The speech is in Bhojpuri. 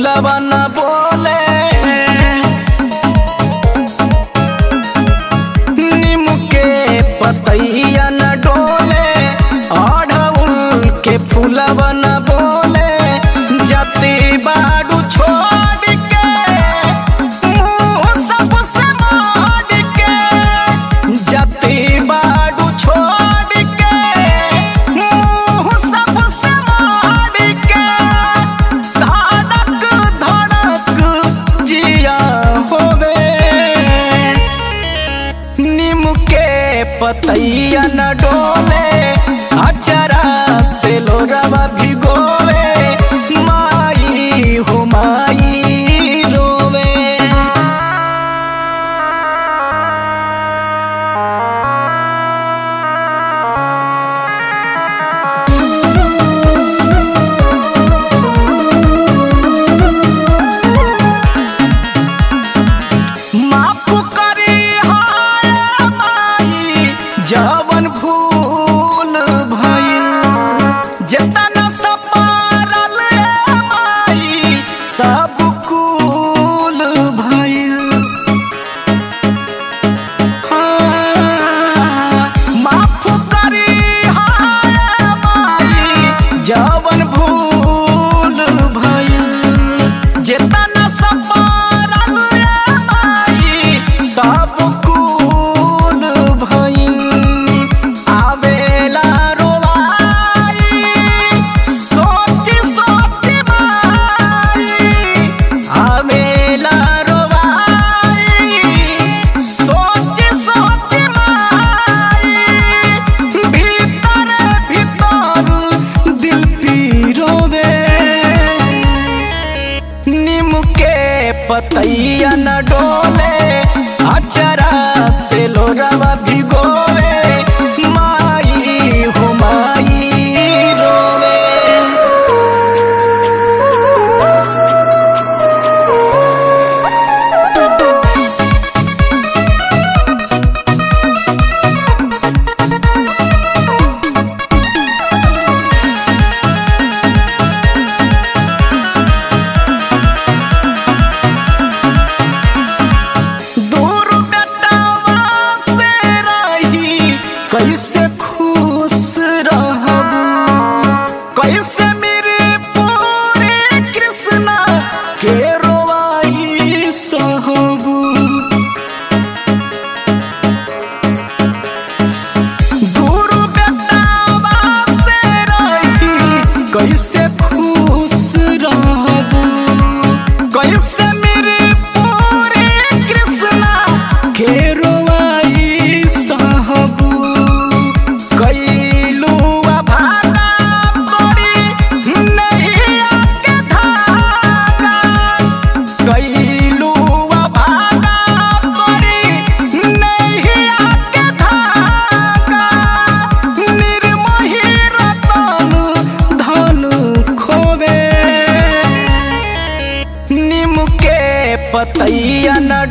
फूलवा न बोले, नीम के पतैया न डोले, अढ़उल के फूलवा न बोले। जति बाडू छोड़ के मुँह सबसे मोड़ के, जति बाडू छोड़ के मुँह सबसे मोड़ के, धड़क धड़क जिया होवे। नीम के पतैया न डोले, अचरा से लोरवा भिगोवे, माई हो माई रोवे। माफ करी हाय माई जवन भूल भइल, जेतना सपारल माई सब कुल भइल। हाँ, माफ करी हाय माई जवन भूल भइल, जेतना सपारल माई सब कुल भइल। आवेला रोवाई सोच सोच माई, आवेला रोवाई सोच सोच माई, भीतर भीतर दिल पीरोवे। नीम के पतैया न डोले, अचरा से लोरवा भिगोवे, माई हो माई रोवे। दूर बेटावा से रही कैसे खुश रहबू, कैसे मेरे पूरे कृष्णा के रोवाई सहबू। दूर बेटावा से रही कैसे खुश रहबू, कैसे मेरे पूरे कृष्णा के रोवाई सहबू। कैलू भागा तोरी नैया के धागा, कैलू भागा तोरी नैया के धागा, निर्मोही रतन धन खोवे। नीम के पतैया न